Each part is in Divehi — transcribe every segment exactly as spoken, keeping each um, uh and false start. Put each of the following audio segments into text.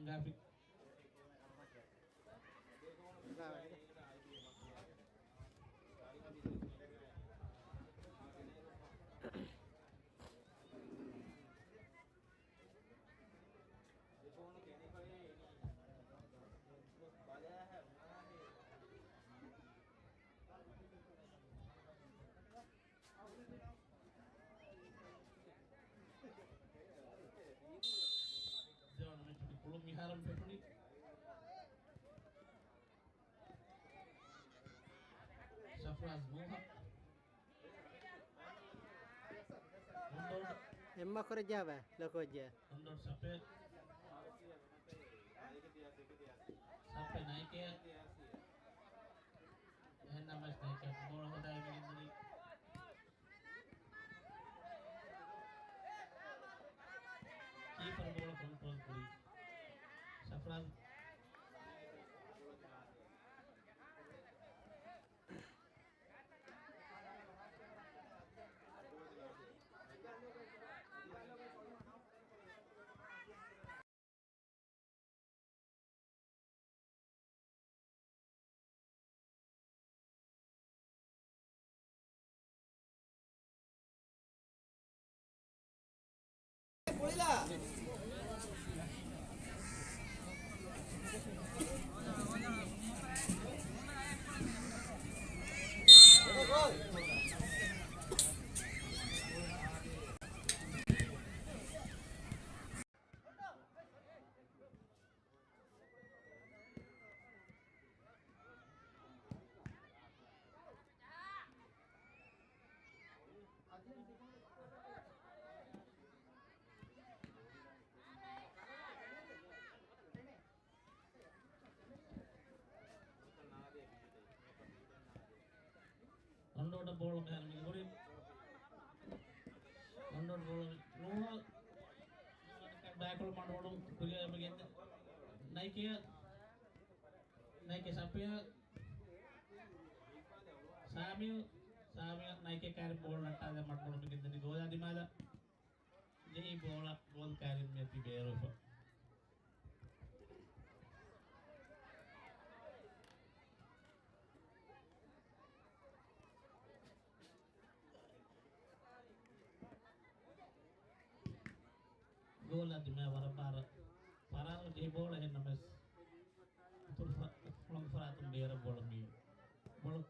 ގާފި. ދެވަނަ މެޗުގެ ކުޅުން މިހާރު ފެށުނީ. ސަފްރާޒް މޫހަ. އެއްމަ ކުރެއްޖާބަ ލޮކޯއްޖެ. އޮންޑޯޑް ސަޕެ. ސަޕެ ނައިކެ. އެހެންނަމަވެސް ނައިކެ ބޯޅަ ހޯދާ އެބަ ގެންދަނީ. ކީޕަރ ބޯޅަ ކޮންޓްރޯލް ކުރީ. ސަފްރާޒް. އޮންޑޯޑަށް ބޯޅަ މިހާރު މި ހުރި. އޮންޑޯޑަށް ބޯޅަ ނޫހަށް. ބައިކޮޅު މަޑުމަޑުން ކުރިއަށް އެބަ ގެންދަ. ނައިކެއަށް. ނައިކެ ސަޕެއަށް. ސާމިއު. ސާމިއަށް ނައިކެ ކާރި ބޯޅަ ނައްޓާލާ މަޑުމަޑުން މި ގެންދަނީ ގޯލާ ދިމާލަށް. ޖެހި ބޯޅަ ގޯލް ކާރިން މިއޮތީ ބޭރުވެފަ. ގޯލާ ދިމާ ވަރަށް ބާރަށް ފަރާރު ޖެހި ބޯޅަ އެހެންނަމަވެސް އިތުރު ފަ-، ހުޅަނގު ފަރާތުން ބޭރަށް ބޯޅަ މި ބޯޅަ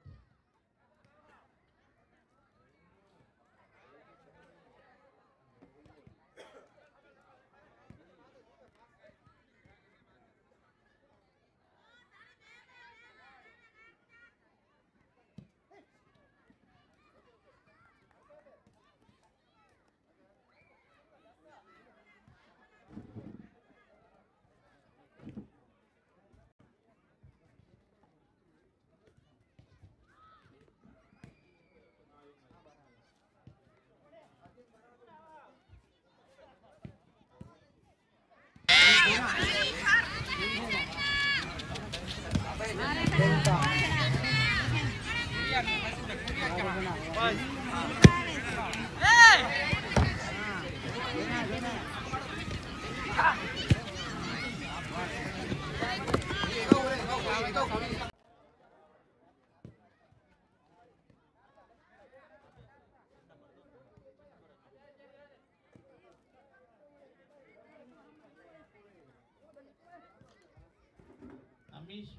އަމީޝް،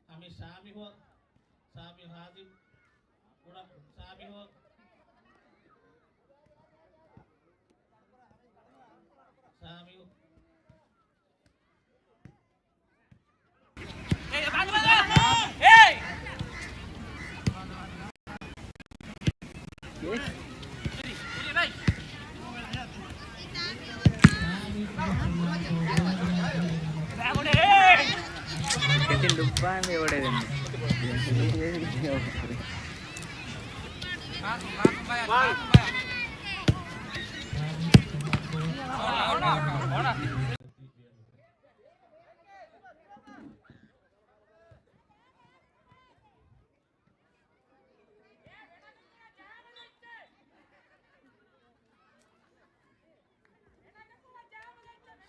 އަމީޝް ސާމިހު، ސާމިހު ހާޒިމް، ކުޑަ ސާމިހު، ސާމިހު. ކެޓިން ދުއްވާން އެވަޑައިގަންނަ.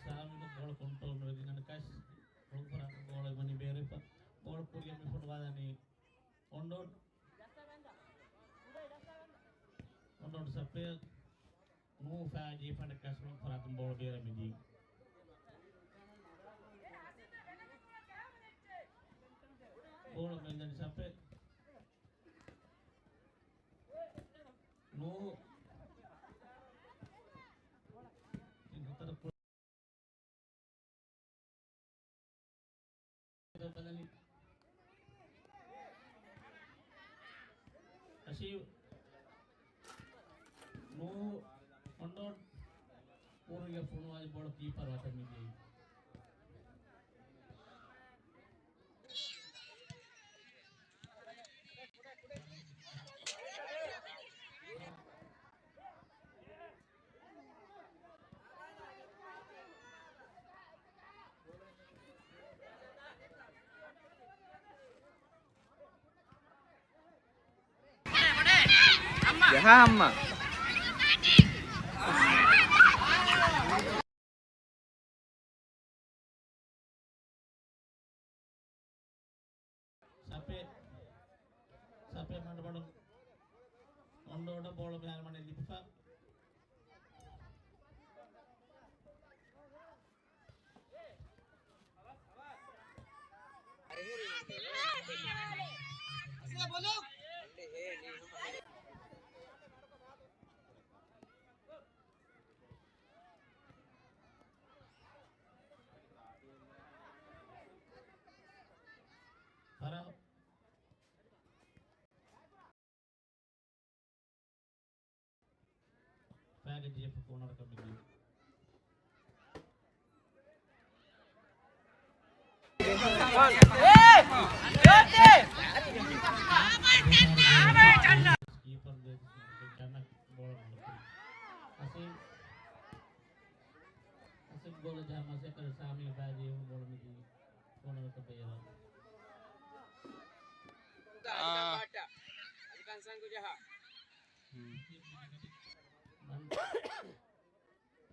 ސާމިގެ ބޯޅަ ކޮންޓްރޯލް އޮންޑޯޑް. އޮންޑޯޑް ސަޕްޕެއަށް ނޫ ފައި ޖީފަންޑަށް ކަސްމަ ފަރާތުން ބޯޅަ ބޭރަށް މިދީ. ބޯޅަ މެންދަނީ ސަޕްޕެ. ނޫ. ތިން ހަތަރަށް ބަލަނީ. އަސީ. ނޫ. އޮންޑޯޑް. ކުރިއަށް ފޮނުވާލި ބޯޅަ ކީޕަރު އަތަށް މިދިޔައީ. ޖަހާ އައްމާ. ސަޕެ، ސަޕެ މަޑުމަޑުން އޮންޑޯޑަށް ބޯޅަ މިހާރު މަޑެއް ލިބިފަ. ފަރާ. ފައިގަ ޖީއެފް ކޯނަރަކަށް މިދިޔަ. ކީޕަރު ދޭތި ޗަންނަ ބޯޅަ މަޑުކުރި. އަސީމް، އަސީމް ގޯލަށް ޖަހާ މަސައްކަތް ސާމީ ފައި ޖީއެފް ބޯޅަ މިދިޔަ. ކޯނަރަކަށް ބޭރަށް. އާ. ހުން. މަން-،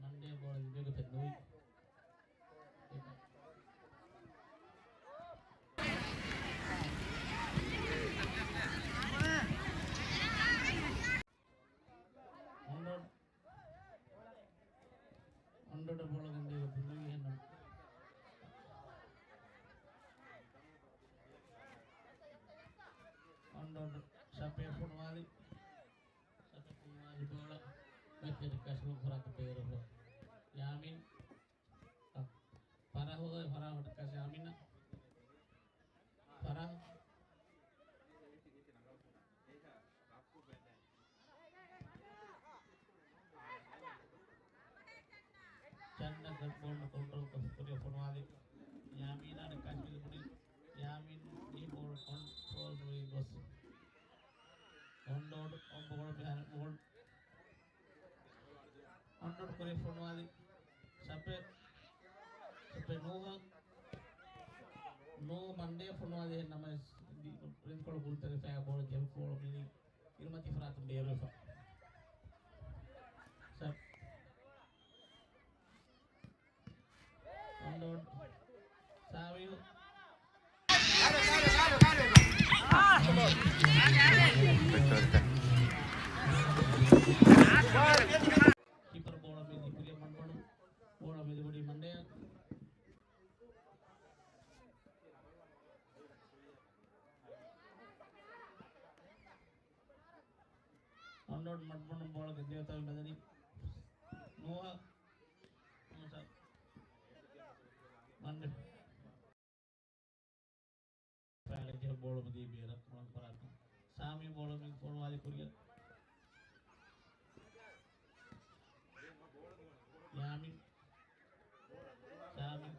މަންޑޭ ބޯޅަ ލިބޭގޮތެއް ނުވި. އޮންޑޯޑް، އޮންޑޯޑަށް ބޯޅަ ގެންދިޔަ ގޮތުން ނުވި އެހެންނަމަ. އޮންޑޯޑް ސަޕެ ފޮނުވާލި. ސަޕެ ފޮނުވާލި ބޯޅަ މެދު ކަސްމަ ފަރާތު ބޭރުފަ. ޔާމީން. ފަރާހު، ފަރާހު ޓަކާ ޔާމީން. ފަރާހު. ޗަންނަ ބޯޅަ ކޮންޓްރޯލް ކޮށް ކުރިއަށް ފޮނުވާލި. ޔާމީނާ ޓަކާ މިލިބުނި. ޔާމީން މި ބޯޅަ ކޮންޓްރޯލް ނުވި ގޮސް. އޮންޑޯޑް އޮން ބޯޅަ މިހާރު މޯލް. އޮންޑޯޑް ކުރި ފޮނުވާލި. ސަޕެ، ސަޕެ ނޫހަށް. ނޫ މަންޑޭ ފޮނުވާލި އެހެން ނަމަވެސް ރިންކޮޅު ގުޅުތަކެއް ފައި ބޯޅަ ޖެހި ބޯޅަ މިދި އިރުމަތީ ފަރާތުން ބޭރުވެފަ. ސަޕް. އޮންޑޯޑް. ސާވިލް. ކީޕަރު ބޯޅަ މިދި ކުރިއަށް މަޑުމަޑުން. ބޯޅަ މިދި ބޮޑީ މަންޑޭއަށް. އޮންޑޯޑް މަޑުމަޑުން ބޯޅަ ގެންދިޔަ ތައް މެދަނީ. ނޫހަށް. ނޫހަށް. މަންޑޭ. ފައިގަ ޖެހި ބޯޅަ މިދިޔަ ބޭރަށް ކުޅަން ފަރާތުން. ސާމީ ބޯޅަ މި ފޮނުވާލި ކުރިއަށް. ޔާމީން. ޔާމީން.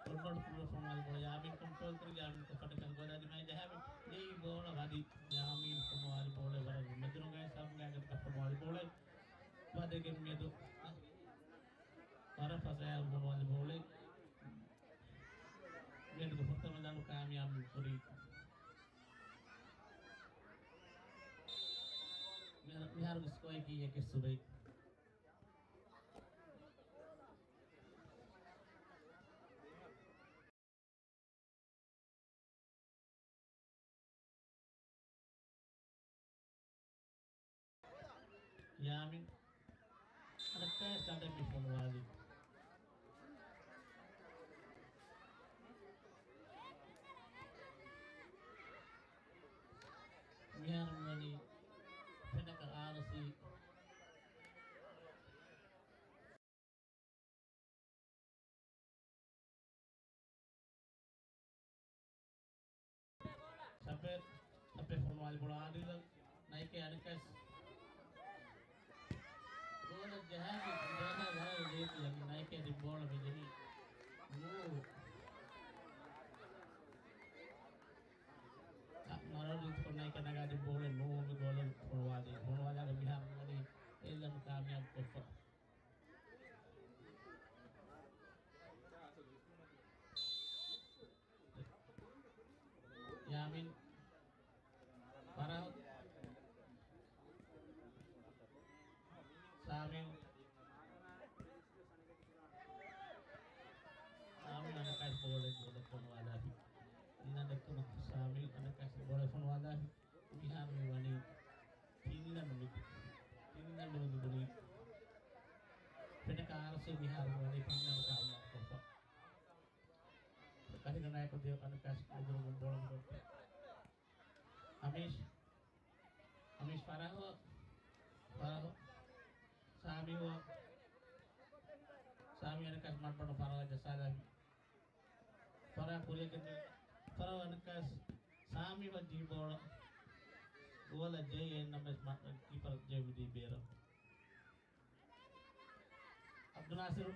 ކޮންޓްރޯލް ކުރި ފޮނުވާލި ބޯޅަ ޔާމީން ކޮންޓްރޯލް ކުރި ޔާމީން ކޮށްފަ ޓަކާ ގޯލާ ދިމާއަށް ޖަހާފަ. އެއީ ބޯޅަ ވަދި ޔާމީން ފޮނުވާލި ބޯޅަ ވަރަށް މެދުރޮނގާ ސާފުގާ ގަދަކަށް ފޮނުވާލި ބޯޅަ ވަދެގެން މެދު ވަރަށް ފަސޭހަ ފޮނުވާލި ބޯޅަ މެދުގެ ފުރަތަމަ ދަނޑު ކާމިޔާބު ކުރީ. ސްކޯއަކީ އެކެއް ސުރެއް. ޔާމިން އަނެއްކާވެސް ލަނޑެއް މި ފޮނުވާލި. މިހާރު މިވަނީ ފެނަކަ އާރްސީ. ސަޕެ، ސަޕެ ފޮނުވާލި ބޯޅަ އާދިލަށް. ނައިކެ އަނެއްކާވެސް ގޯލަށް ޖަހާފި، ޖަހާ ވަރަށް ލޭޓް ލަން. ނައިކެ އަދި ބޯޅަ މި ޖެހި ނޫ. މަރަށް ރީތިކޮށް ނައިކެ ނަގާދި ބޯޅަ ނޫ މި ގޯލަށް ފޮނުވާލި. ފޮނުވާލާގެ މިހާރު ވަނީ އެއްލަން ކާމިޔާބު ކޮށްފަ. ޔާމިން. ފަރަހު. ސާމި. ސާމި އަނެއްކާވެސް ބޯޅަ ބޯޅަ ފޮނުވާލާފި. އިންނަ ދެއްކުމަށް ސާމި އަނެއްކާވެސް ބޯޅަ ފޮނުވާލާފި. މިހާރު މި ވަނީ ތިން ލަނޑު މި، ތިން ލަނޑު މި ބުނީ. ފެނަކަ އާރްސީ މިހާރު ވަނީ ތިން ލަނޑު ކާމިޔާބު ކޮށްފަ. ކަހިގަނޑާއެކު ދިޔަ އަނެއްކާވެސް މެދުރޮނގުން ބޯޅަ މި ކޮށްފަ. އަމީޝް. އަމީޝް ފަރަހު. ފަރަހު. ސާމި ހުވަ. ސާމި އަނެއްކާވެސް މަޑުމަޑުން ފަރަހަށް ޖައްސާލާފި. ފަރާ ކުރިއަކަށް ފަރާ އަނެއްކާވެސް ސާމީ ވައްޖި ބޯޅަ ގޯލަށް ޖެހި އެންނަމެސް މަ-، ކީޕަރަށް ޖެހި މިދީ ބޭރަށް. އަބްދުލް ނާސިރު.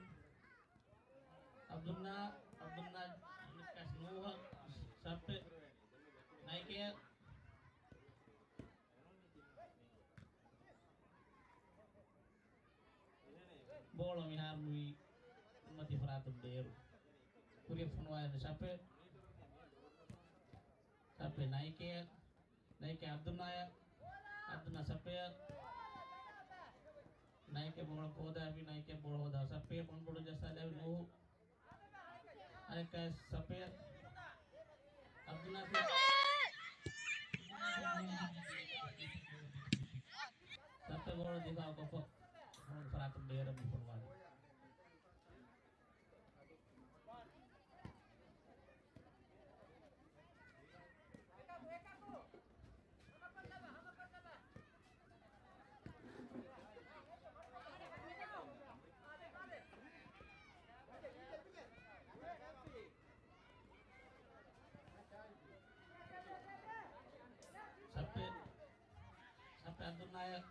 އަބްދުލް ނާ-، އަބްދުލް ނާ-، އަނެއްކާވެސް ނޫހަށް ސައްޕެ. ނައިކެއަށް. ބޯޅަ މިހާރު ނުވި މަތި ފަރާތުން ބޭރު. ކުރިއަށް ފޮނުވާލި ސައްޕެ. ސައްޕެ ނައިކެއަށް. ނައިކެ އަބްދުލްނާއަށް. އަބްދުލްނާ ސައްޕެއަށް. ނައިކެ ބޯޅަ ހޯދާފި، ނައިކެ ބޯޅަ ހޯދާ ސައްޕެ ބޮންބޮޑު ޖައްސާލެވި ނޫހު. އަނެއްކާވެސް ސައްޕެ. އަބްދުލް ނާސިރު. ސައްޕެ ބޯޅަ ދިފާއުކޮށްފަ. ހަމަ ފަރާތުން ބޭރަށް މި ފޮނުވާލި. ސައްޕެ، ސައްޕެ އަބްދުލްނާއަށް.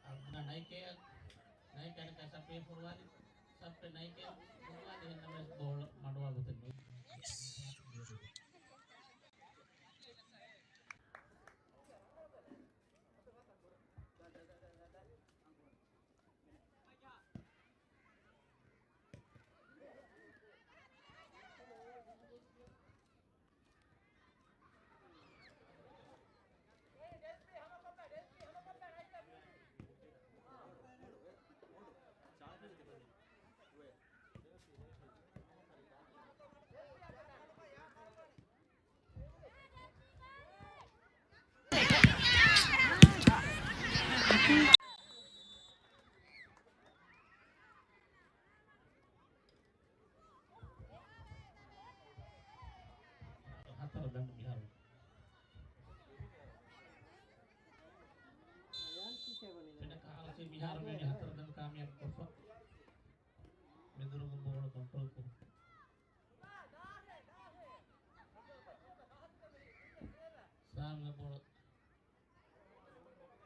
އަބްދުލްނާ ނައިކެއަށް. ނައިކެ އަނެއްކާ ސައްޕެ ފޮނުވާލި. ސައްޕެ ނައިކެއަށް ފޮނުވާލި އެހެންނަމަވެސް ބޯޅަ މަޑުވާ ގޮތެއް ނުވި. ހަތަރު ދަނޑު މިހާރު. ފެނަކަ އާރްސީ މިހާރު މިވަނީ ހަތަރު ދަނޑު ކާމިޔާބު ކޮށްފަ. މެދުރޮނގު ބޯޅަ ކޮންޓްރޯލް ކޮށް. ސާމްގެ ބޯޅަ.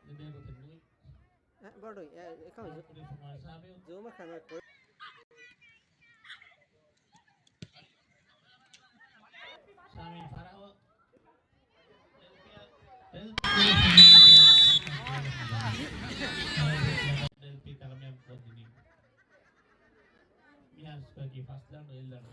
ލިބޭ ގޮތެއް ނުވި. އެ، ބޮޑު، އެ، އެކަމަށް ޒޫ-، ޒޫމަށް ކަމެއް ކުރ-. ސާމީ ފަރަހު. އެލްޕީ ކާމިޔާބު ކޮށްދިނީ. މިހާރު ސްކޯއަކީ ފަސް ދަނޑު އެއް ދަނޑު.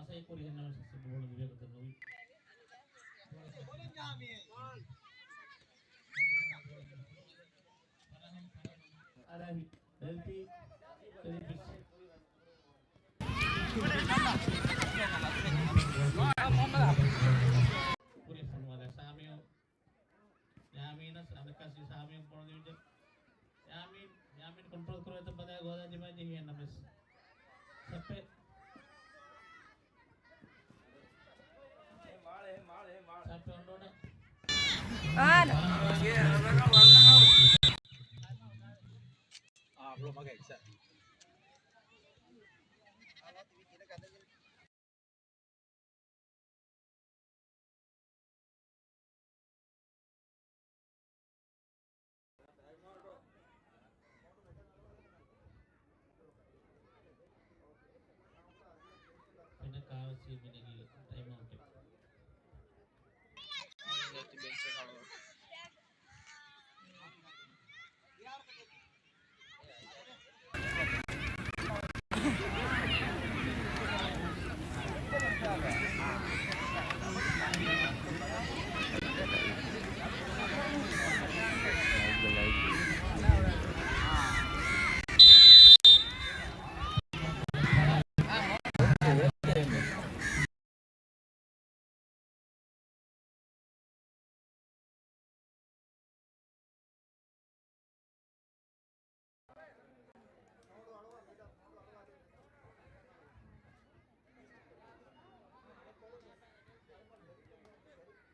ކުރި ހެންނަމަސް ސިބު ބޯޅަ ލިބޭ ގޮތެއް ނުވި. އަރާވި ދެލްޕީ ދެލްޕީ. ކުރި ފޮނުވާލާ ސާމިޔޯ. ޔާމީނަސް އަނެއްކާސް ސާމީން ބޯޅަ ދިވެއްޖެ. ޔާމީން، ޔާމީން ކޮންޓްރޯލް ކުރެވޭތަ ބަލާ ގޯލާ ދިމާއަށް ޖެހި އެންނަމެސް. ސައްޕެ. ސައްޕެ އޮންޑޯޑަ. އާނ. އާ، ބްރޯ، މަގޭ އެކްސަ. ފެނަކާ ސީމިނެގި ޓައިމް އައުޓެއް. ނެތި ބެންޗެއް ހަޅު.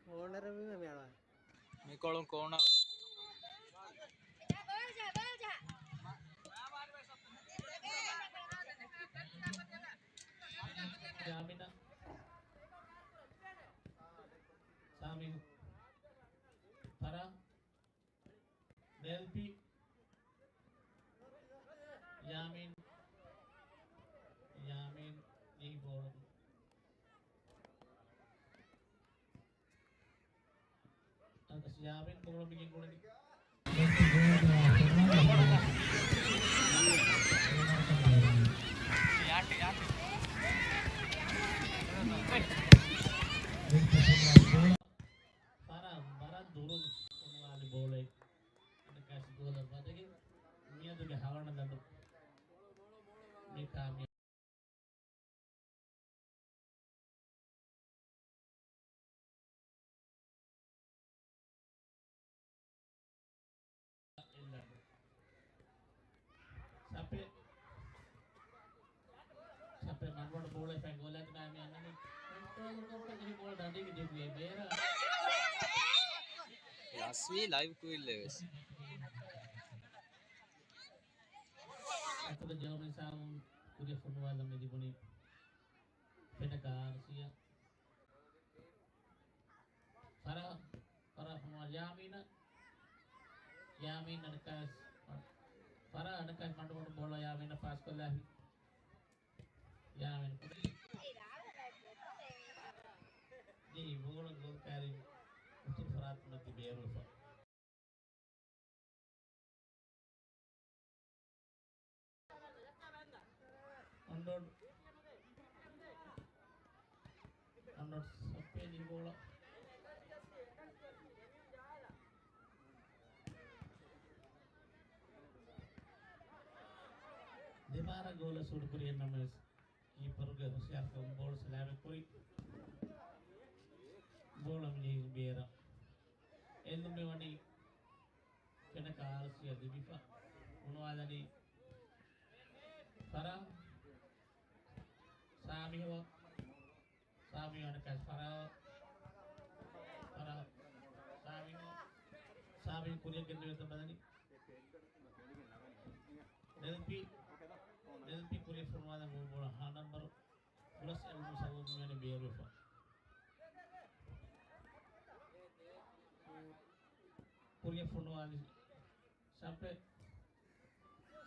ކޯނަރ މި މި އަޅާ. މިކޮޅުން ކޯނަރ. ޔާމިނަ. ސާމި. ފަރާ. ދެލްޕި. ޔާމިން. ޔާމިން އެ ބޯޅަ. އަދި ޔާމިން ބޯޅަ މި ގެންގުޅެނީ. ފަރާ ވަރަށް ދުރުން ފޮނުވާލި ބޯޅައެއް. އަނެއްކާސް ގޯލަށް ވަދެގެން މިއަދުގެ ހަވަނަ ލަނޑު މި ކާމިޔާބު. ސަޕެ، ސަޕެ މަންވަޑު ބޯޅަ ފެން ގޯލާ ދިމާ މި އަންނަނީ. ކޮންޓްރޯލް ކޮށްފަ ޖެހި ބޯޅަ ދަނޑީގެ ދިގު އެ ބޭރަށް. ލަސްވީ ލައިވް ކުއިއްލެވެސް. އަތުގަ ޖަވަބު ސާމު ކުރިއަށް ފޮނުވާލަން މި ލިބުނީ ފެނަކަ އާރްސީއަށް. ފަރާ، ފަރާ ފޮނުވާ ޔާމީނަށް. ޔާމީން އަނެއްކާވެސް، ފަރާ އަނެއްކާވެސް މަޑުމަޑު ބޯޅަ ޔާމީނަށް ޕާސް ކޮށްލާފި. ޔާމީން ކުރި. ޖެހި ބޯޅަ ގޯލް ކާރި އުތުރު ފަރާތުން ތިބޭރުވެފަ. އޮންޑޯޑް. އޮންޑޯޑް ސައްޕެ ދި ބޯޅަ. ދެބާރަ ގޯލަށް ސޫޓް ކުރި އެންނަމެސް ކީޕަރުގެ ހުސިޔާރުކަމުން ބޯޅަ ސަލާމަތް ކުރި. ބޯޅަ މި ބޭރަށް. އެންމެ ވަނީ ފެނަކަ އާރްސީއަށް ލިބިފަ ފޮނުވާލަނީ ފަރާ ސާމިހު، ސާމިހު އަނެއްކާ ފަރާ، ފަރާ ސާމިހު، ސާމިހު ކުރިއަށް ގެންދެވޭތޯ ބަލަނީ. ދެލްޕީ، ދެލްޕީ ކުރިއަށް ފޮނުވާލަން މޫ ބޯޅަ ހަ ނަންބަރު. ފުރަސް އެޅުމުން ސަބަބުން ވެނި ބޭރުވެފަ. ކުރިއަށް ފޮނުވާލި ސަޕެ.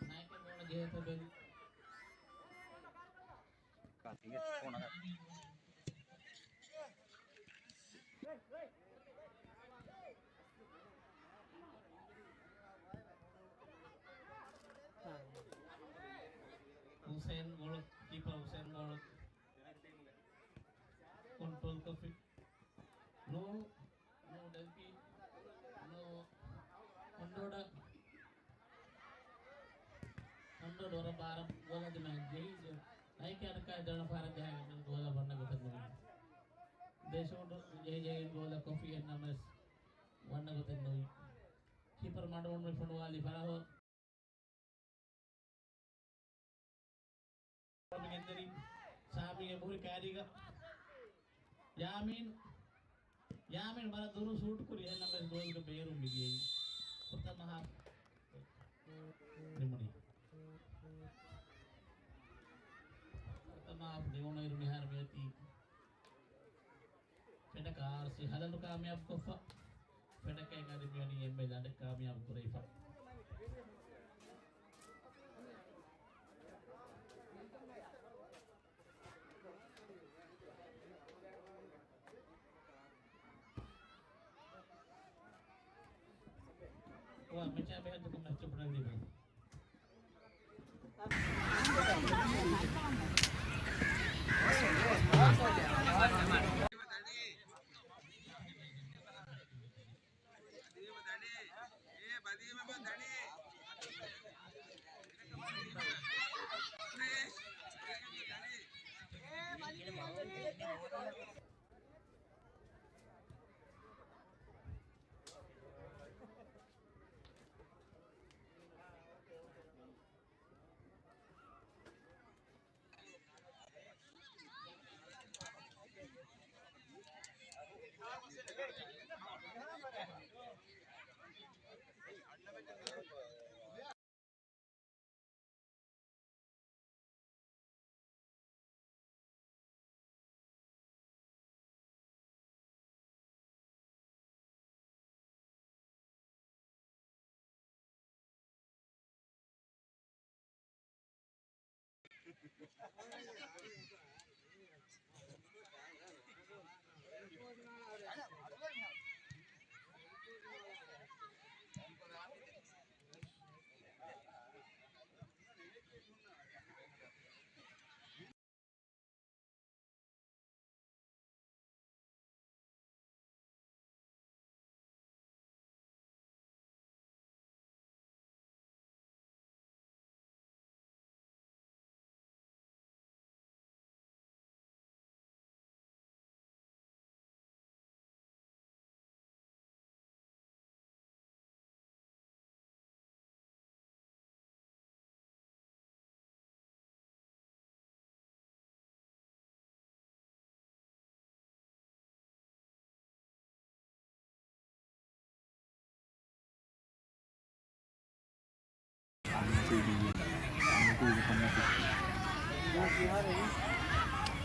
ނާއިކަ ގޯނަ ޖެހޭތޯ ބެލި. ކާތިގެ ފޯނަކަށް. ހުސެން ގޯޅު، ކީޕަރ ހުސެން ގޯޅު. ނޫ، ނޫ ޑެލްޕީ، ނޫ ހޮންޑޯޑަ، ހޮންޑޯޑަ ވަރަށް ބާރަށް ގޯލަށް ދިމާ ޖެހި، ލައިކް އަޑަކާ ދަނަ ފާރަށް ޖަހާ ގޯލަށް ވަންނަ ގޮތެއް ނުވި. ދޭށުގަނޑު ޖެހި ޖެހި ގޯލަށް ކޮފީ އެންނަމެސް ވަންނަ ގޮތެއް ނުވި. ކީޕަރު މަޑުމަޑުން ފޮނުވާލި ފަރާހު. މިގެންދަނީ ސާމީގެ މުހުރި ކާރީގަ. ޔާމީން، ޔާމީން ވަރަށް ދުރު ޝޫޓް ކުރި، އެހެންނަމަވެސް ގޯލްގެ ބޭރުން މިދިޔައީ. ފުރަތަމަ ހާފް ނިމުނީ. ފުރަތަމަ ހާފް ނިމުނުއިރު މިހާރު މިއޮތީ ފެނަކަ އާރްސީ ހަލަނޑު ކާމިޔާބު ކޮށްފަ. ފެނަކައިން އަދި މިވަނީ އެންމެ ލަނޑެއް ކާމިޔާބު ކުރެވިފަ. މެޗާ ބެހޭ ދުކަން މެޗް ޕްރެޑިކްޓް.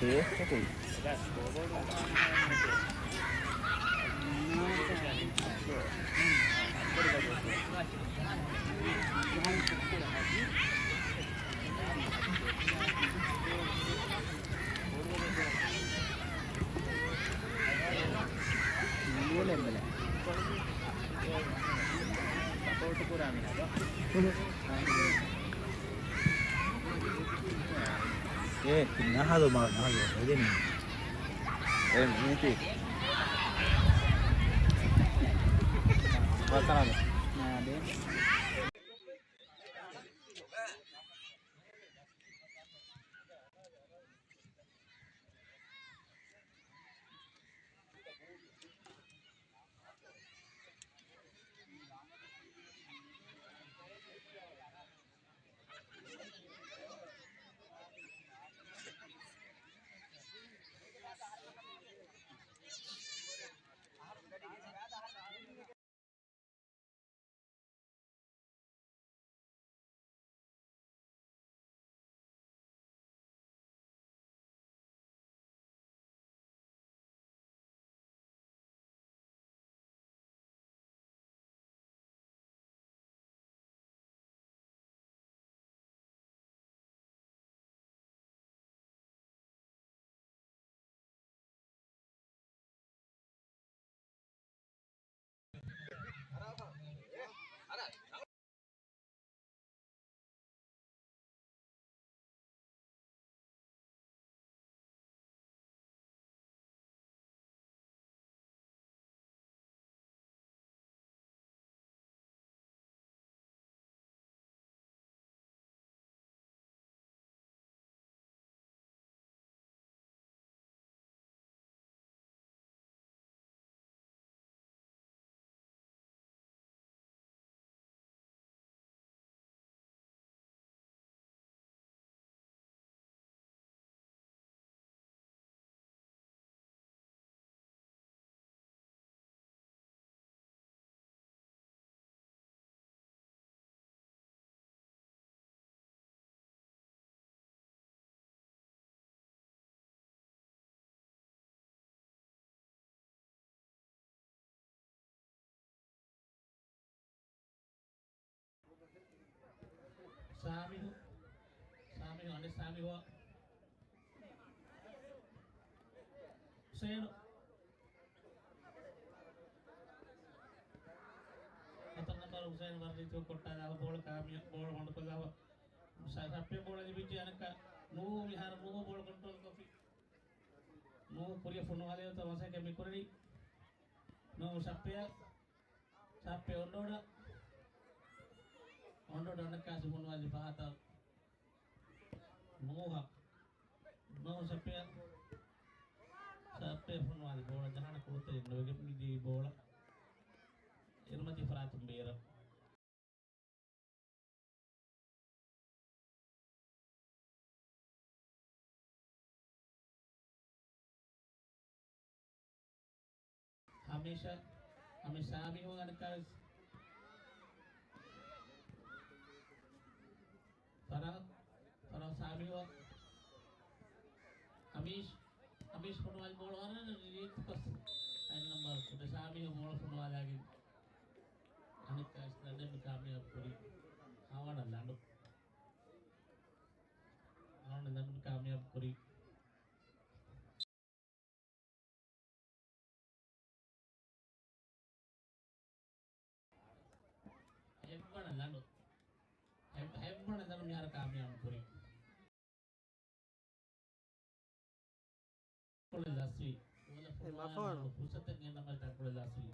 ޓޭސްޓް އެކު. ސަޕޯޓް ކުރާ މީހާ. އޭ، ނަހަދު މާ، ނަހަދު ހެދެނީ. އޭ، މީތި. ވަތަރާ. ނާދެ. ސާމިހު. ސާމިހު، އަނެއް ސާމިހު. ހުސޭނު. ހަތަރު ނަންބަރު ހުސޭނު ވަރަށް ރީތިކޮށް ކޮށްޓާލާފަ ބޯޅަ ކާމިޔާ-، ބޯޅަ ބޮނޑުކޮށްލާފަ. ސަ-، ސައްޕެ ބޯޅަ ލިބިއްޖެ އަނެއްކާ ނޫހު މިހާރު ނޫހު ބޯޅަ ކޮންޓްރޯލް ކޮށްފި. ނޫހު ކުރިއަށް ފޮނުވާލެވޭތޯ މަސައްކަތް މި ކުރަނީ. ނޫހު ސައްޕެއަށް. ސައްޕެ އޮންޑޯޑަށް. އޮންޑޯޑަށް އަނެއްކާ ފޮނުވާލި ފަހަތަށް. ނޫހަށް. ނޫހު ސައްޕެއަށް. ސައްޕެ ފޮނުވާލި ބޯޅަ ޖަހާނެ ކުޅުތެރެއިން ނުވެގެން މިދިޔައީ ބޯޅަ. އިރުމަތީ ފަރާތުން ބޭރަށް. ހަމީޝަށް، ހަމީޝް ސާމިހު އަނެއްކާވެސް. ފަރާ، ފަރާ ސާމިހު. ހަމީޝް، ހަމީޝް ފޮނުވާލި ބޯޅަ ވަރަށް ރީތިކޮށް އައި ނަމްބަރު ކުޑަ ސާމިހު ބޯޅަ ފޮނުވާލާގެން. އަނެއްކާވެސް ލަނޑެއް މި ކާމިޔާބު ކުރީ. ހާވަނަ ލަނޑު. ހާވަނަ ލަނޑު މި ކާމިޔާބު ކުރީ. ހެއްވަނަ ލަނޑު. ހެއް-، ހެއްވަނަ ލަނޑު މިހާރު ކާމިޔާބު ކުރީ. ތަންކޮޅެއް ލަސްވީ. އެ މަފާނު. ފުރުސަތެއް ގެންނަމަ ތަންކޮޅެއް ލަސްވީ.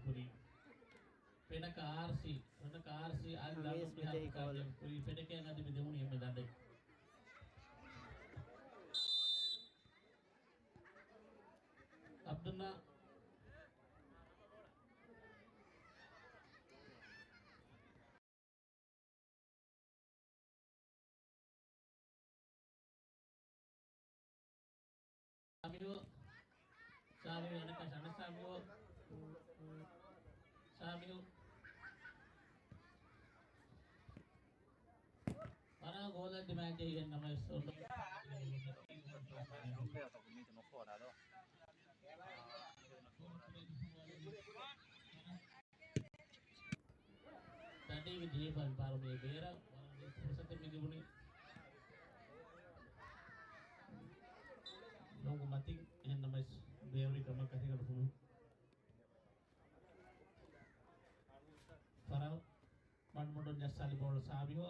ކުރީ. ފެނަކަ އާރްސީ، ފެނަކަ އާރްސީ އަލް ހަމީސް ލަނޑު މިތެހި ކޯލު. ކުރީ. ފެނަކައަށް އަދި މި ދެވުނީ އެންމެ ލަނޑެއް. އަބްދުންނާ. ސާމިހު، ސާމިހު، އަނެއްކާ ޝަނަ ސާމިހު، ސާމިހު. ވަރަށް ގޯލަށް ޑިމާންޑް ޖެހިގެން ނަމަވެސް އޮންނަ. ދަނޑީގެ ދިހަ ފަހަރު ބާރު މި ބޭރަށް ވަރަށް ފުރުސަތެއް މި ލިބުނީ. ލޮނގު މަތިން އެހެން ނަމަވެސް ބޭރުވި ކަމަށް ކަސިގަނޑު ފުލު. ފަރަހު މަޑުމަޑުން ޖައްސާލި ބޯޅަ ސާމިހު.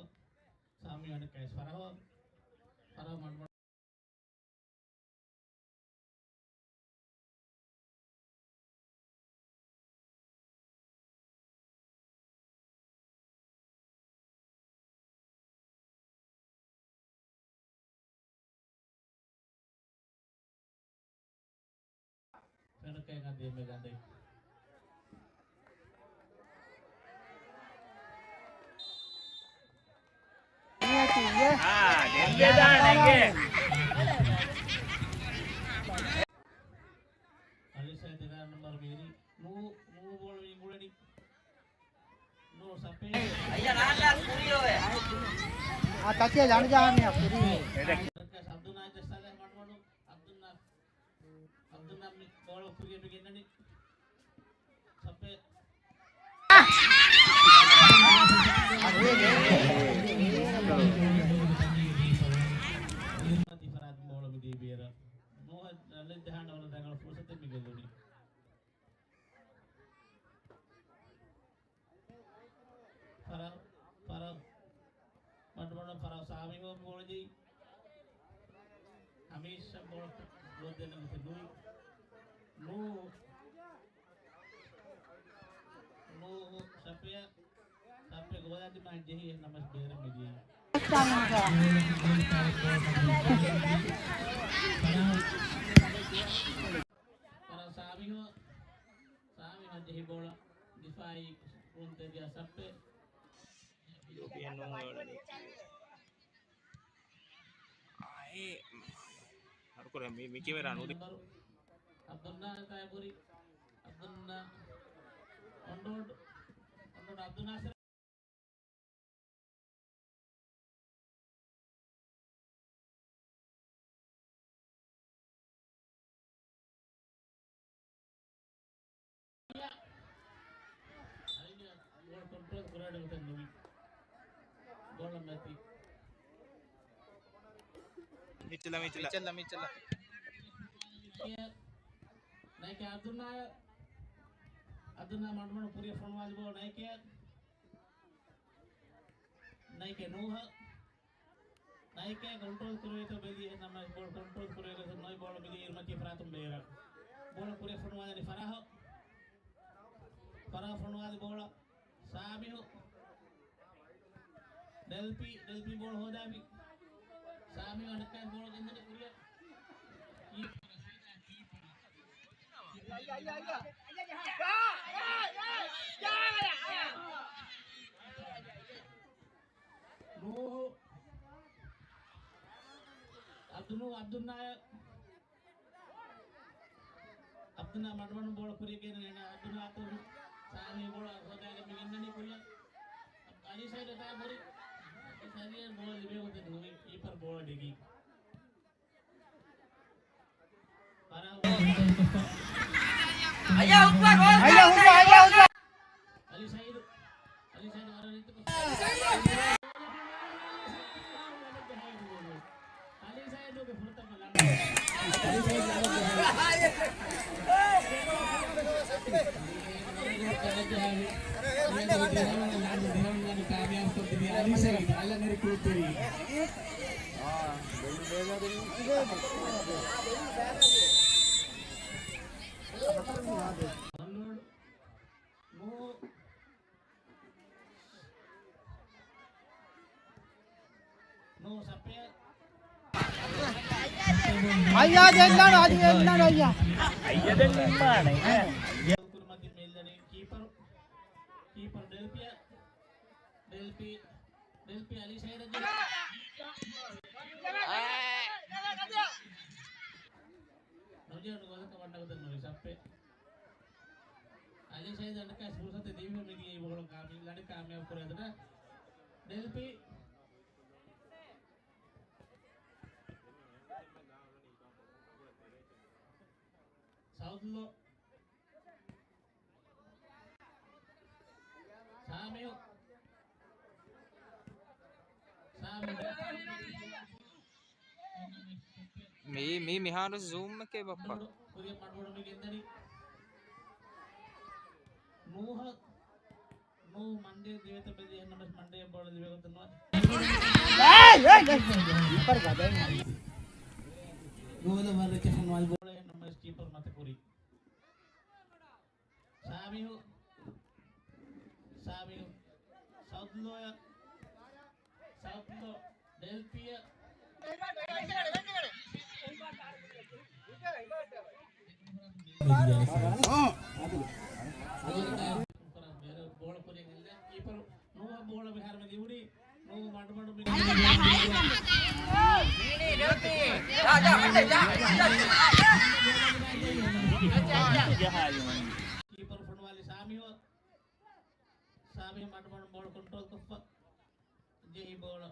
ސާމިހު އަނެއްކާވެސް ފަރަހު. ފަރަހު މަޑުމަޑު. ފެނަކައިގަ ދިޔަ މެ ގަނޑެއް. އާ، ގެންދެދާނެގެ. އަލިސައި ދެވަނަ ނަންބަރު މީރި. ނޫ، ނޫ ބޯޅަ ވިނގުޅެނީ. ނޫ ސަޕޭ. އާ، ތަކިޔަ ޖަނު ޖާމިޔާ ކުރީ. އަބްދުން ނާއިދަށް ސާލެހް މަޑުމަޑު. އަބްދުން ނާ-، އަބްދުން ނާ މި ބޯޅަ ކުރިޔަށް މި ގެންނަނީ. ސަޕޭ. ދިފާއަށް ދިން ބޯޅަ މި ދީބި. ލައްޖަހާން ވަރަށް ރަނގަޅު ފުރުސަތެއް މި ގެއްލުނީ. ފަރާ، ފަރާ، މަޑުމަޑު ފަރާ ސާމީ ހޯމް ގޯޅަ ޖެހި. ހަމީޝް ބޯޅަ ގޮތްދެން ނުވި. ނޫ، ނޫ ސަޕެ، ސަޕެ ގޯލާ ދިމާ ޖެހި ނަމަސް ބޭރަށް މިދިޔަ. ފަރާ ސާމީ ހޯ، ސާމީ ހޯ ޖެހި ބޯޅަ ދިފާއީ ކުންތެރިޔާ ސަޕެ. އާއެ، ހަރުކުރެ މި، މި ކެމެރާ ނުދި. އަބްދުލްނާ ތާއި ބުރި. އަބްދުލްނާ. އޮންޑޯޑް. އޮންޑޯޑް އަބްދުލް ނާސިރު. ބޯޅަ ކޮންޓްރޯލް ކުރާނެ ގޮތެއް ނުވި. ބޯޅަ މަތި. މިއްޗަލަ، މިއްޗަލަ. މިއްޗަލަ، މިއްޗަލަ. ނައިކެ އަބްދުލްނާ، އަބްދުލްނާ މަޑުމަޑު ކުރިއަށް ފޮނުވާލި ބޯ ނައިކެ. ނައިކެ ނޫހަށް. ނައިކެ ކޮންޓްރޯލް ކުރެވޭތޯ ބެލި އެހެން ނަމަ ބޯޅަ ކޮންޓްރޯލް ކުރެވޭ ގޮތުން ނުވި ބޯޅަ މިދިޔަ އިރުމަތީ ފަރާތުން ބޭރަށް. ބޯޅަ ކުރިއަށް ފޮނުވާލަނީ ފަރާހަށް. ފަރާހަށް ފޮނުވާލި ބޯޅަ ސާމިހު. ޑެލްޕީ، ޑެލްޕީ ބޯޅަ ހޯދާފި. ސާމިހު އަނެއްކާ ބޯޅަ ގެންދަނީ ކުރިއަށް. ނޫހު. އަބްދުލް، އަބްދުލް ނާޔަރު. އަބްދުލް ނާޔަރު މަޑުމަޑުން ބޯޅަ ކުރިއަށް ގެންދަނީ. އަބްދުލް ނާޔަރު އަތުން ސާމީ ބޯޅަ ހޯދާގެން މި ގެންދަނީ ކުރިއަށް. އަލީ ސައީދު އެތާ ބުރި. ސަރިއަށް ބޯޅަ ލިބޭ ގޮތެއް ނުވި. ކީޕަރު ބޯޅަ ޑެގީ. އައްޔާ ހުއްބާ، ގޯލް! އައްޔާ ހުއްބާ، އައްޔާ ހުއްބާ! އަލީ ސައީދު، އަލީ ސައީދު ވަރަށް ރީތިކޮށް. އަލީ ސައީދުގެ ފުރަތަމަ ލަނޑު. އަލީ ސައީދު ކާމިޔާބު ކޮށްދިނީ އަލީ ސައީދު އަލަން އެރި ކުޅުތެރި. އައްޔާ ދެންނާނު، އަދި ދެންނާނު އައްޔާ. އައްޔާ ދެން ނިންމާނެ. ކީޕަރު، ކީޕަރު ޑެލްޕިޔާ، ޑެލްޕި، ޑެލްޕި އަލީ ސައީދަށް ނުޖެހުނު ގޯލަކަށް ވަންނަ ގޮތެއް ނުވި ސައްޕެ. އަލީ ސައީދު އަނެއްކާވެސް ފުރުސަތެއް ދީފަ މިދިޔަ ބޯޅަ ކާމި، ލަނޑެއް ކާމިޔާބު ކުރެވޭތޯ. ޑެލްޕި. ސައުތުލޯ. ސާމިއު. ސާމިއު. މީ، މީ މިހާރު ޒޫމް އެކޭ ބައްޕަ. ކުރިއަށް މަޑުމަޑު މި ގެންދަނީ. ނޫހަށް. ނޫ މަންޑޭ ދިވެތަ ބެލި އެހެންނަމަސް މަންޑޭ ބޯޅަ ދިވެގޮތަށް ނުވާ. ގޯލަށް ވަރަށް ރެކެފަން ވާލި ބޯޅަ އެހެންނަމަސް ކީޕަރު މަތަ ކުރި. ސާމިހު. ސާމިހު. ސައުތުލޯޔަށް. ސައުތުލޯ. ޑެލްޕިޔަށް. ބޯޅަ ކުރިއަށް އެއްލެވި ކީޕަރު ނޫހަށް ބޯޅަ މިހާރު މި ލިބުނީ. ނޫ މަޑުމަޑު މި ކީޕަރު ފޮނުވާލި ސާމިހު. ސާމިހު މަޑުމަޑު ބޯޅަ ކޮންޓްރޯލް ކޮށްފަ. ޖެހި ބޯޅަ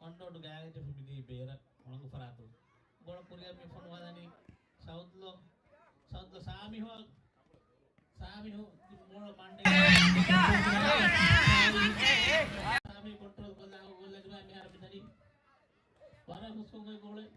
އޮންޑޯޑު ގާތްގަ މިދިޔަ ބޭރަށް އުޅަނގު ފަރާތުން. ބޯޅަ ކުރިއަށް މި ފޮނުވާލަނީ ސައުތުލޯ، ސައުތުލޯ ސާމިހު، ސާމިހު ބޯޅަ މަންޑޭ. ސާމި ކޮންޓްރޯލް ކޮށްލާ ގޮލް ލަދުމާ މިހާރު މިދަނީ. ވަރަށް ހުސްކޮށް ގޮތް ގޯޅެއް.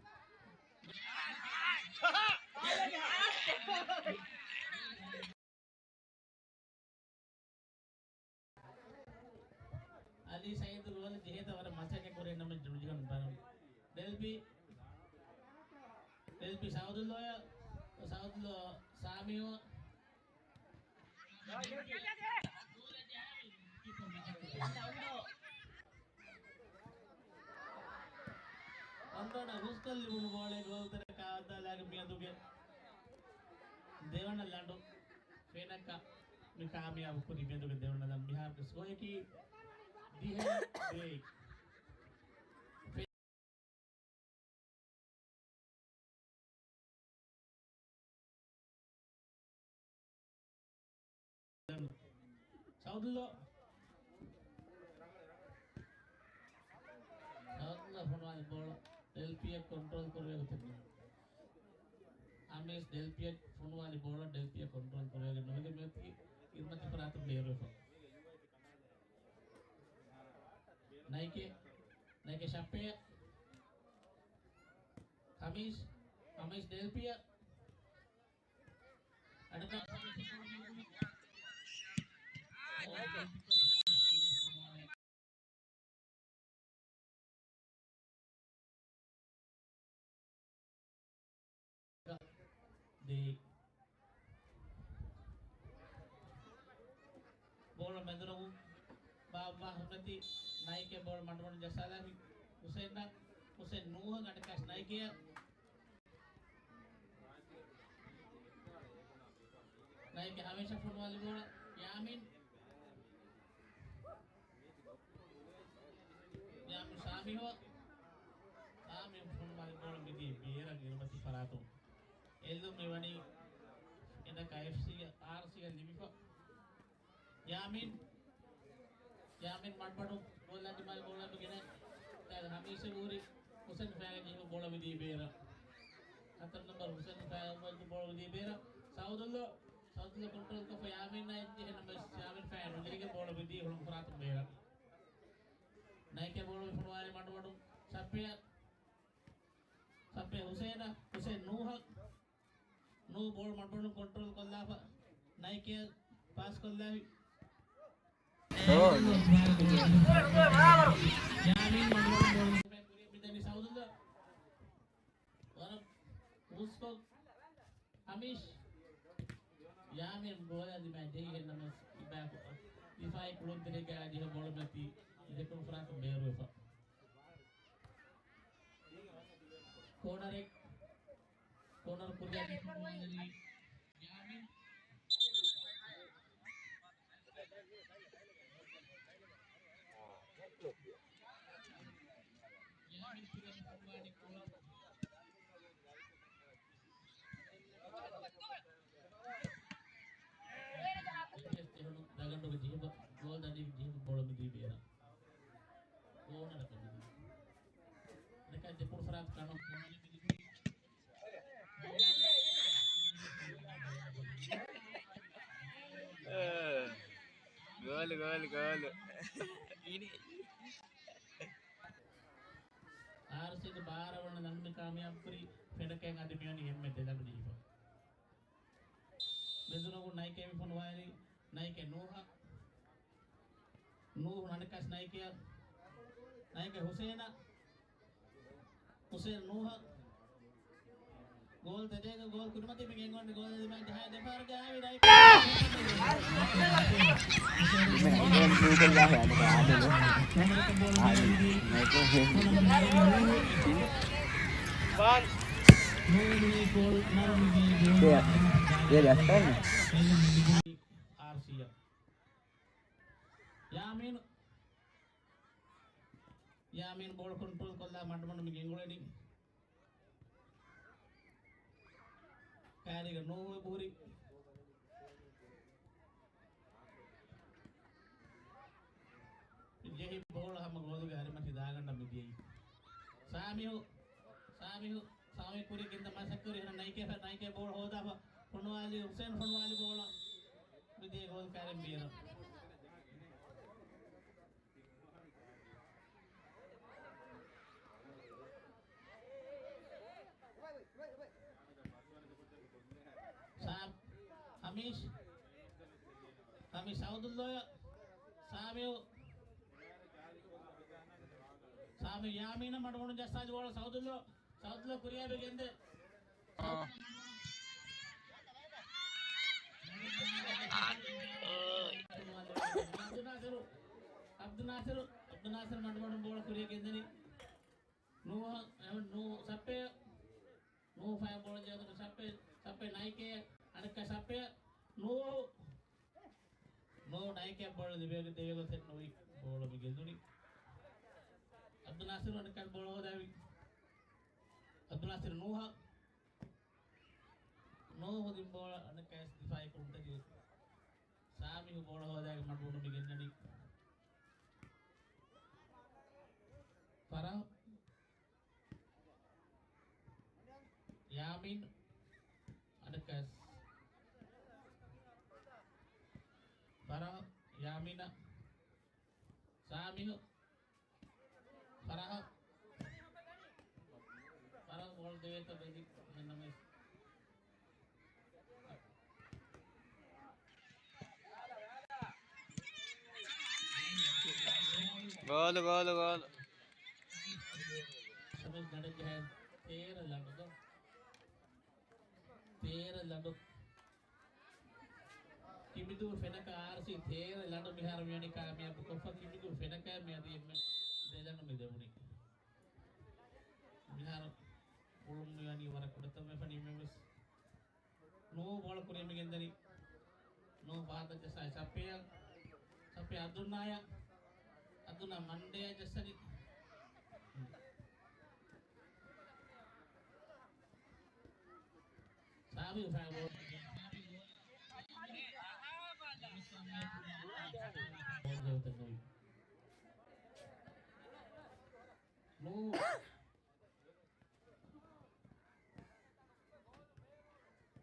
އެލްޕީ، އެލްޕީ ސައުދުލޯޔަށް، ސައުދުލޯ ސާމީއަށް. އަންދާނަށް ހުސްކޮށްލިބުނު ބޯޅަ ގޯލްތެރެއަށް ކާވައްދާލާގެން މިއަދުގެ ދެވަނަ ލަނޑު ފެނަކަ މި ކާމިޔާބު ކުރި މިއަދުގެ ދެވަނަ ލަނޑު. މިހާރުގެ ސްކޯއަކީ ދިހަ ދޭއް. ސައުދުލޯ، ސައުދުލޯ ފޮނުވާލި ބޯޅަ ޑެލްޕީއަށް ކޮންޓްރޯލް ކުރެވޭ ގޮތެއް. އަމީސް ޑެލްޕީއަށް ފޮނުވާލި ބޯޅަ ޑެލްޕީއަށް ކޮންޓްރޯލް ކުރެވޭގެން ނުވެގެން މިއޮތީ އިރުމަތި ފަރާތުން ބޭރުވެފަ. ނައިކެ، ނައިކެ ޝައްޕެއަށް. ހަމީޝް، ހަމީޝް ޑެލްޕީއަށް. އަޑު ދޭ. ބޯޅަ މެދުރޮނގުން ބާއްވާ ހުންނަތީ ނައިކެ ބޯޅަ މަޑުމަޑުން ޖައްސާލާފި ހުސެންއަށް. ހުސެން ނޫހަށް އަނެއްކާސް ނައިކެއަށް. ނައިކެ ހަމީޝަށް ފޮނުވާލި ބޯޅަ ޔާމީން. ޔާމީން ސާމީހު. ސާމީހު ފޮނުވާލި ބޯޅަ މިދިޔަ ބޭރަށް އިރުމަތި ފަރާތުން. އެއްލުން މިވަނީ އެނަކަ އެފްސީ އާރްސީއަށް ލިބިފަ. ޔާމީން، ޔާމީން މަޑުމަޑުން ގޯލާ ދިމާލި ބޯޅަ ގެނައި. ދެން ހަމީޝަށް ހުރި ހުސެން ފައިގަ ޖެހި ބޯޅަ މިދީ ބޭރަށް. ހަތަރު ނަންބަރު ހުސެން ފައިގަ ޖެހި ބޯޅަ މިދީ ބޭރަށް. ސައުދުލޯ، ސައުދުލޯ ކޮންޓްރޯލް ކޮށްފަ ޔާމީން އައި ޖެހި ނަމަ ޔާމީން ފައިގަ ނުޖެހިގެން ބޯޅަ މިދީ ހުޅުން ފަރާތުން ބޭރަށް. ނައިކެ ބޯޅަ ފޮނުވާލި މަޑުމަޑުން ސައްޕެއަށް. ސައްޕެ ހުސެނަށް، ހުސެން ނޫހަށް. ނޫ ބޯޅަ މަޑުމަޑުން ކޮންޓްރޯލް ކޮށްލާފަ. ނައިކެ ޕާސް ކޮށްލާފި. އޯ. ޔާމީން މަޑުމަޑުން ބޯޅަ މިދަނީ ސައުދުލޯ. ވަރަށް ހުސްކޮށް ހަމީޝް. ޔާމީން ބޯޅަ ދިމާ ޖެހިގެން ނަމަ ދިފާއީ ކުޅުންތެރިގަ ޖެހި ބޯޅަ މިއޮތީ ދެކުނު ފަރާތުން ބޭރުވެފަ. ކޯނަރެއް. ކޯނަރު ކުރިއަށް ނިކުމެވި ޔާމީން. ޔާމީން ކުރިއަށް ނިކުމެވި ކޯނަރު. ދަގަނޑުގެ ޖެހިފަ، ގޯލް ދަނޑި ޖެހިފަ ބޯޅަ މިދީ ބޭރަށް. ކޯނަރަކަށް މިދީ. ދެކަށް ދެކުނު ފަރާތު ކަނު. ގޯލު، ގޯލު، ގޯލު. އާރްސީގެ ބާރަ ވަނަ ލަނޑު މި ކާމިޔާބު ކުރީ ފެނަކައިން އަދި މިވަނީ އެންމެ ދެ ލަނޑު ޖެހިފަ. މެދުރޮނގުން ނައިކެ މި ފޮނުވާލީ، ނައިކެ ނޫހަށް. ނޫހު އަނެއްކާސް ނައިކެއަށް. ނައިކެ ހުސެނަށް. ހުސެން ނޫހަށް. ގޯލް ތެދޭގަ ގޯލް ކުރިމަތީ މި ގެންގުޅެނީ ގޯލް ދިމާ ޖަހާ ދެފާރުގެ އާވި ނައިކެ. އާރްސީއަށް. ޔާމީން، ޔާމީން ބޯޅަ ކޮންޓްރޯލް ކޮށްލާ މަޑުމަޑުން މި ގެންގުޅެނީ. ކާރީގަ ނޫހު އެބަހުރި. ޖެހި ބޯޅަ ހަމަ ގޯލުގެ އަރިމަތި ދާގަނޑަށް މިދިޔައީ. ސާމިހު، ސާމިހު، ސާމިހު ކުރި ގިންދަ މަސައްކަތް ކުރި ނައިކެ ފަ-، ނައިކެ ބޯޅަ ހޯދާފަ ފޮނުވާލި ހުސެން ފޮނުވާލި ބޯޅަ މިދިޔަ ގޯލް ކާރިން ބޭރަށް. ސާ-، ހަމީޝް، ހަމީޝް ސައުދުއްލޯޔަށް، ސާމިއު، ސާ-، ޔާމީނަށް މަޑުމަޑުން ޖައްސާލި ބޯޅަ ސައުދުއްލޯ. ސައުދުއްލޯ ކުރިއަށް ގެންދޭ. އަބްދުލް ނާސިރު، އަބްދުލް ނާސިރު، އަބްދުލް ނާސިރު މަޑުމަޑުން ބޯޅަ ކުރިއަށް ގެންދަނީ. ނޫހަށް، އެ، ނޫ ސައްޕެ، ނޫ ފަޔަށް ބޯޅަ ޖެހިގަތު ސައްޕެ، ސައްޕެ ނައިކޭ، އަނެއްކާ ސައްޕެ، ނޫ، ނޫ ނައިކޭ ބޯޅަ ދެވޭ، ދެވޭގޮތެއް ނުވި ބޯޅަ މި ގެންދުނީ. އަބްދުލް ނާސިރު އަނެއްކާ ބޯޅަ ހޯދާވި. އަބްދުލް ނާސިރު ނޫހަށް، ނޫ ހުދިން ބޯޅަ އަނެއްކާ ދިފާއީ ކުރުންތެރި. ސާމިހު ބޯޅަ ހޯދާގެ މަޑުމަޑުން މި ގެންދަނީ. ފަރާހް. ޔާމީން. އަނެއްކާ. ފަރާހް. ޔާމީނަށް. ސާމިހު. ފަރާހް. ފަރާހް ބޯޅަ ދެވޭތޯ ބެލި މެންނަމެސް. ގޯލު، ގޯލު، ގޯލު. ސަމި ގަޑަށް ޖަހައި ތޭރަ ލަނޑު. ތޭރަ ލަނޑު. ކިބިދޫ ފެނަކަ އާރްސީ ތޭރަ ލަނޑު މިހާރު މިވަނީ ކާމިޔާބު ކޮށްފަ ކިބިދޫ ފެނަކަ މިއަދު އެންމެ ދެ ލަނޑު މި ލެވުނީ. މިހާރު ކުޅުން މިވަނީ ވަރަށް ކުޑަތަން ވެފަ ނިމެވެސް. ނޫ ބޯޅަ ކުރިއަށް މި ގެންދަނީ. ނޫ ފަހަތަށް ޖައްސާ ސައްޕެއަށް. ސައްޕެ އަދުންނާޔަށް. އަދުންނާ މަންޑޭއަށް ޖައްސަނީ. ސާމި ފައި ބޯ-، ނޫ.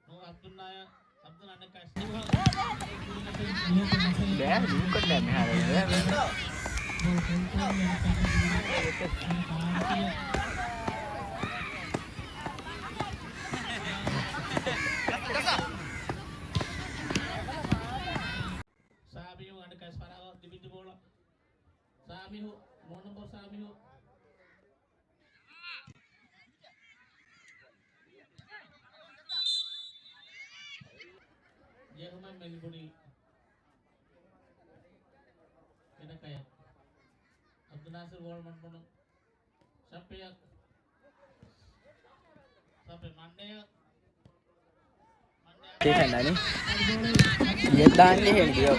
ނޫ އަބްދުލްނާޔަށް، އަބްދުލް އަނެއްކާ ބޭ، ނޫކޮށްލާ މިހާރު. ސާމިހު އަނެއްކާ ފަރާވަ ދިބިދި ބޯޅަ. ސާމިހު، ނޫ ނަމްބަރު ސާމިހު. ޖެހުމެއް މެލިބުނީ ފެނަކަޔަށް. އަބްދުލް ނާސިރު ބޯޅަ މަޑުމަޑުން. ސައްޕެއަށް. ސައްޕެ މަންޑެއަށް. މަންޑެއަށް. ތިކަންނާނީ. އެއްލާން ޖެހޭނެ ދިޔަ.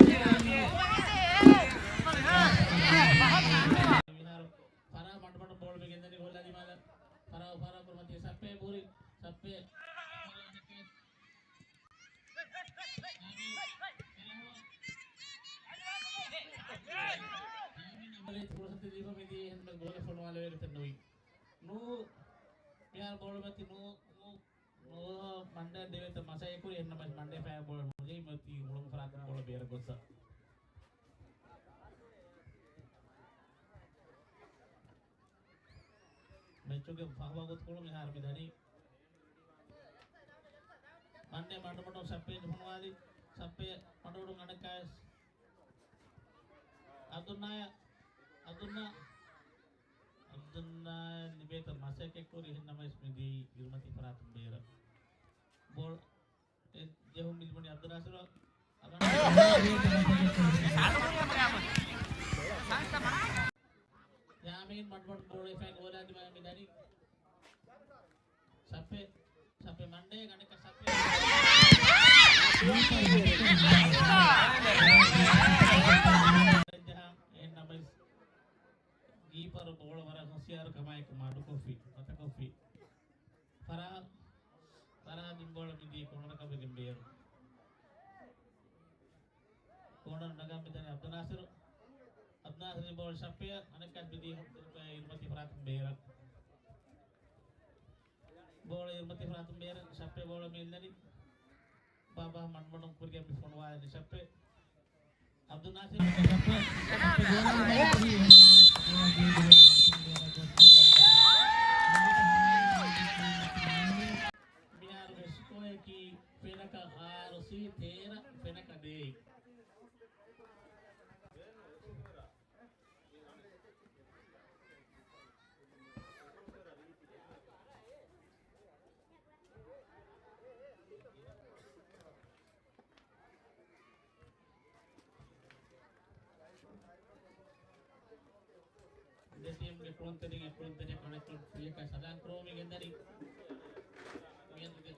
މިހާރު ފަރާ މަޑުމަޑު ބޯޅަ މި ގެންދަނީ ގޮލާ ދިމާލަށް. ފަރާ، ފަރާ ކުރިމަތީ ސައްޕެ ބުރި. ސައްޕެ. ފުރުސަތު ދީފަ މިދީ އެހެން ގޯލެއް ފޮނުވާލެވޭ ގޮތެއް ނުވި. ނޫ، މިހާރު ބޯޅަ މަތި ނޫ، ނޫ، ނޫ މަންޑޭ ދެވޭތަ މަސައްކަތް ކުރި އެހެންނަމަވެސް މަންޑޭ ފައި ބޯޅަ ނުޖެހި މަތީ ހުޅުނގު ފަރާތުން ބޯޅަ ބޭރަށް ގޮއްސަ. މެޗުގެ ފަހު ވަގުތުކޮޅު މިހާރު މި ދަނީ. މަންޑޭ މަޑުމަޑުން ސައްޕެ ފޮނުވާލި. ސައްޕެ މަޑުމަޑުން އަނެއްކާވެސް. އަބްދުލްނާޔަށް، އަބްދުލްނާ، އަބްދުލްނާ ލިބޭތަ މަސައްކަތް ކުރި އެހެންނަމަވެސް މިދީ އިރުމަތީ ފަރާތުން ބޭރަށް. ބޯޅަ އެ ޖެހުން މި ލިބުނީ އަބްދުލް ނާސިރު. ޔާމީން މަޑުމަޑު ބޯޅަ ފައި ގޯލާ ދިމާ މި ދަނީ. ސައްޕެ، ސައްޕެ މަންޑޭ ގަނެކަ ސައްޕެ. އެހެންނަމަވެސް ގީޕަރު ބޯޅަ ވަރަށް ހުސިޔާރު ކަމާއެކު މަޑުކޮށްފި، މަތަކޮށްފި. ފަރާ، ފަރާ ދިން ބޯޅަ މިދީ ކޯނަރަކަށް ވެގެން ބޭރު. ކޯނަރު ނަގާ މިދަނީ އަބްދުލް ނާސިރު. އަބްދުލް ނާސިރު ބޯޅަ ޝައްޕެއަށް އަނެއްކާ މިދީ އިރުމަތީ ފަރާތުން ބޭރަށް. ބޯޅަ އިރުމަތީ ފަރާތުން ބޭރަށް ޝައްޕެ ބޯޅަ މި އެއްލަނީ. ބާބާ މަންމަނުން ކުރިއަށް މި ފޮނުވާލަނީ ޝައްޕެ. އަބްދުލް ނާސިރު. މިހާރުގެ ސްކޯއަކީ ފެނަކަ އާރުސީ ތޭރަ، ފެނަކަ ދޭއް. ޓީމްގެ ކުޅުންތެރިން އެ ކުޅުންތެރިޔަކު އަނެއްކޮށް ކުރިޔަކާ ސަލާން ކުރުމުން ގެންދަނީ. މިއަދުގެ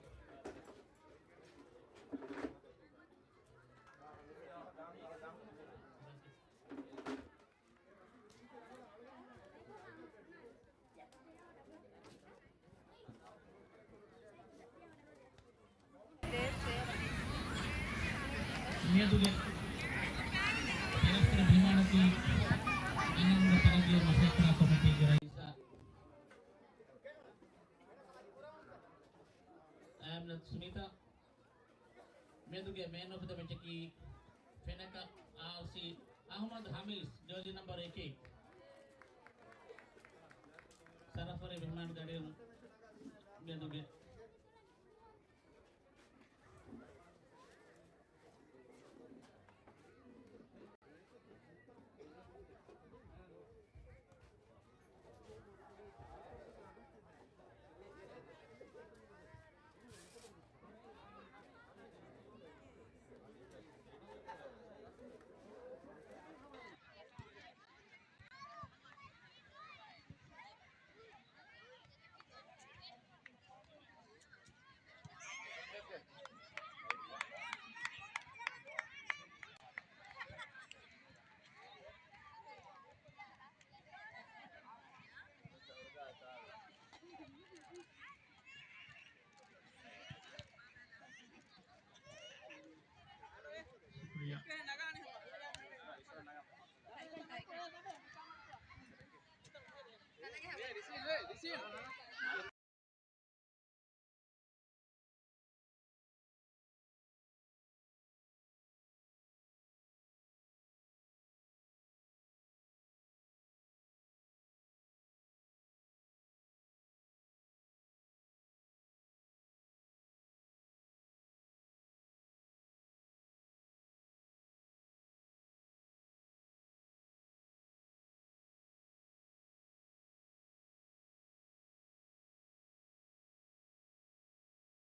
މިއަދުގެ ތަރައްގީ މަސައްކަތް ކޮމިޓީގެ ރައީސާ އަހްމަދު ހަމީސް މިއަދުގެ ތަރައްގީ މަސައްކަތް ކޮމިޓީގެ ރައީސާ އަމިނަތު ސުނީތާ، މިއަދުގެ މޭން އޮފް ދަ މެޗަކީ ފެނަކަ އާރްސީ އަހްމަދު ހަމީސް، ޖާޒީ ނަމްބަރު އެކެއް. ސަރަފްރަހީމް ރަހްމާންގެ އަޑިއަށް މިއަދުގެ